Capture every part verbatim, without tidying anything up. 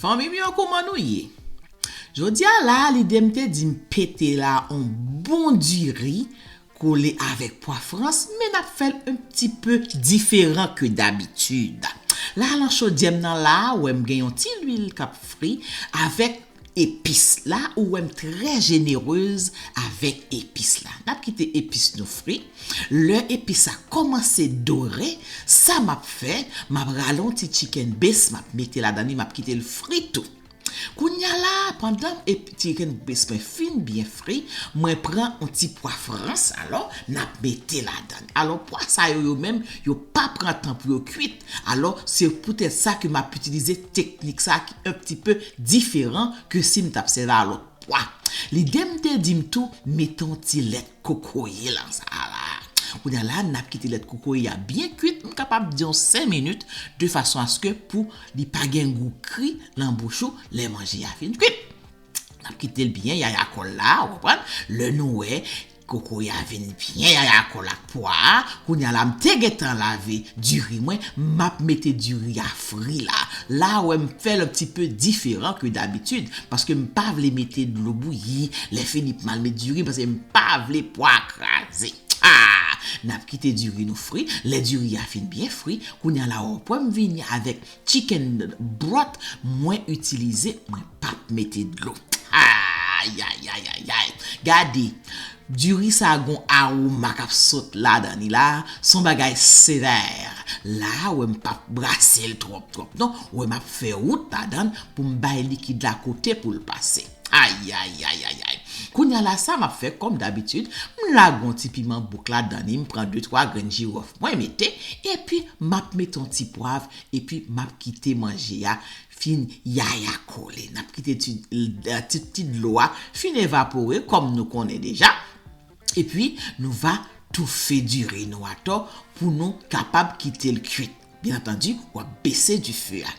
Fanmi m yo, kouman nou ye? Jodi a la, lide m te di m pete la on bon diri kole avèk pwa frans, men n ap fè l un petit peu différent que d'habitude. La, lan chodyè m nan la, ou wè m gen yon ti lwil k ap fri avèk epis. La, ou wè m trè jenerez avèk epis la. N ap kite epis nou fri. Lè epis la kòmanse dore, sa m ap fè, m ap rale yon ti chicken base, m ap mete ladan li, m ap kite l fri tou. Kounye a la, pandan epi chicken base mwen fin byen fri, mwen pran yon ti pwa frans, alò, n ap mete ladan. Alò, pwa sa yo, yo menm, yo pa pran tan pou yo kwit. Alò, se poutèt sa ke m ap itilize teknik sa ki un petit peu différent que si m t ap sèvi a lòt pwa. Lide m te di m tou, mete yon ti lèt kokoye lan sa la. Kounye a la, n ap kite lèt kokoye a byen kwit, m kapab di yon senk minit, de fason aske pou li pa gen gou kri lan bouch ou lè manje a fin kwit. N ap kite l byen yaya kòl la, ou konprann? Lè nou wè kokoye a vin byen yaya kòl ak pwa a, kounye a la, m te gentan lave diri mwen, m ap mete diri a fri la. La, ou wè m fè l un petit peu différent que d'habitude, paske m pa vle mete dlo bouyi, lè fini pou m al met diri, paske m pa vle pwa kraze. Ah! N ap kite diri nou fri. Lè diri a fin byen fri, kounye a la, ou wè m vini avèk chicken broth, mwen itilize, mwen p ap mete dlo. Ayayayayay. Gade, diri sa gon awoma k ap sot ladan li la, s on bagay sevè. La, ou wè m p ap brase l twòp twòp non, ou wè m ap fè wout ladan l pou m bay likid la kote pou l pase. Ayayayayay. Kounye a la, sa m ap fè, kòm dabitid, m lage yon ti piman bouk ladan li, m pran de twa grenn jiwòf mwen mete, epi m ap mete yon ti pwav, epi m ap kite manje a fin yaya kole. N ap kite ti, ti, ti dlo a fin evapore, kòm nou konnen deja. Epi, nou va toufe diri nou atò pou nou kapab kite l kwit. Byen antandi, w ap bese dife a.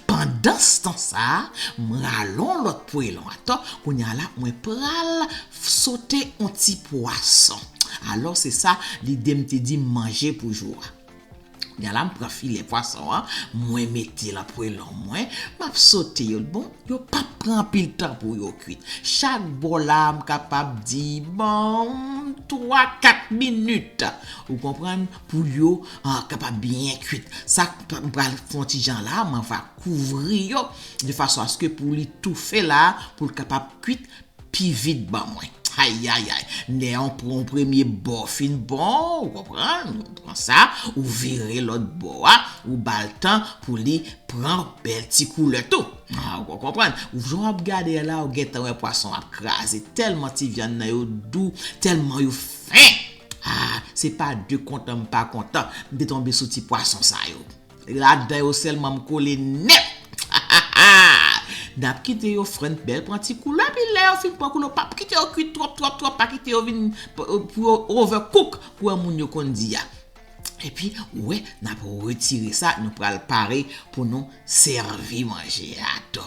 Pandanstan sa a, m rale yon lòt pwelon atò. Kounye a la, mwen pral sote yon ti pwason. Alò, se sa lide m te di m manje pou jou a. Kounye a la, m pran filè pwason an, mwen mete l an pwelon mwen, m ap sote yo. Bon, yo p ap pran anpil tan pou yo kwit. Chak bò la, m kapab di, bon, twa, kat minit. Ou konprann? Pou yo, ah, kapab byen kwit. Sa k pa, m pral fè yon ti jan la, mwen va kouvri yo, de fason aske pou li toufe la, pou l kapab kwit pi vit ban mwen. Ayayay, lè yon, yon premye bò fin bon, ou konprann, ou pran sa, ou vire lòt bò a, ou ba l tan pou li pran bèl ti koulè tou. Ah, ou konprann, ou jan w ap gade a la, ou gentan wè pwason ap kraze, tèlman ti vyann nan yo dou, tèlman yo fen. Ah, se pa de kontan m pa kontan, m te tonbe sou ti pwason sa yo. Ladan yo sèlman m kole nèt. N ap kite yo fran bèl pran ti koulè, epi lè yo fin pran koulè, w p ap kite yo kwit twòp, twòp, twòp, pa kite yo vin p-, pou yo overcook, kou moun yo konn di a. Epi, ou wè, n ap retire sa, nou pral pare pou nou sèvi manje a atò.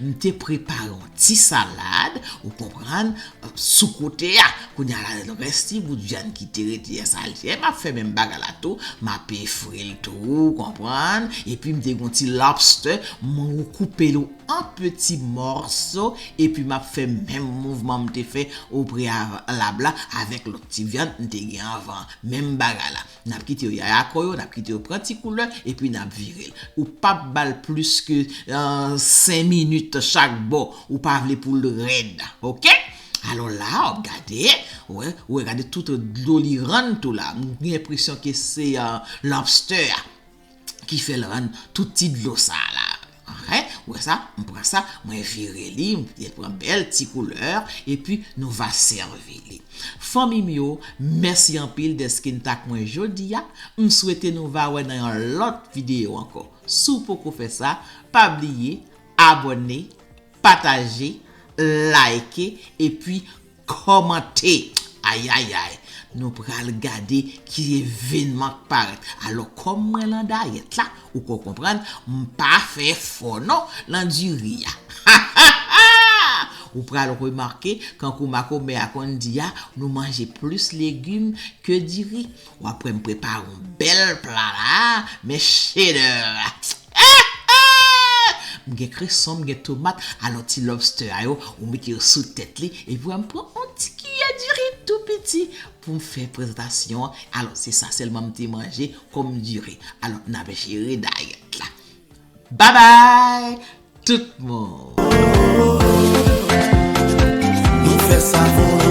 M te prepare yon ti salad, ou konprann, sou kote a. Kounye a la, rès ti bout vyann ki te rete a, sa l te, m ap fè menm bagay la tou, m ap fri l tou, ou konprann. Epi m te gen yon ti lobster, m koupe l an peti mòso, epi m ap fè menm mouvman m te fè opreyalab la avèk lòt ti vyann m te gen anvan an. Menm bagay la. N ap kite yo yaya kò yo, n ap kite yo pran ti koulè, epi n ap vire l. Ou p ap ba l plis ke, euh, senk minit chak bò. Ou pa vle pou l rèd, oke? Alò la, w ap gade, ou wè, ou wè, gade tout dlo li rann tou la. M gen enpresyon ke se, euh, lobster a ki fè l rann tout ti dlo sa la. Anhen, ou wè sa, m pran sa, mwen vire li, m pran bèl ti koulè, epi nou va sèvi li. Fanmi m yo, mèsi anpil dèske n t ak mwen jodi a. M swete nou va wè nan yon lòt videyo ankò. Si w poko fè sa, pa bliye abòne, pataje, like, epi kòmante. Ayayay, nou pral gade ki evènman k parèt. Alò, kòm mwen lan dayèt la, ou ko konprann, m pa fè fò non lan diri a. Ou pral remake, kankou makomè a konn di a, nou manje plis legim ke diri. W ap wè m prepare yon bèl pla la, men chedèv. gen kreson m, gen tomat. Alò, ti lobster a yo, ou mete yo sou tèt li, epi wè m pran yon ti kiyè diri tou piti pou m fè prezantasyon an. Alò, se sa sèlman m te manje kòm diri. Alò, n ap jere dayèt la. Babay tout moun! Nou fè sa volonte.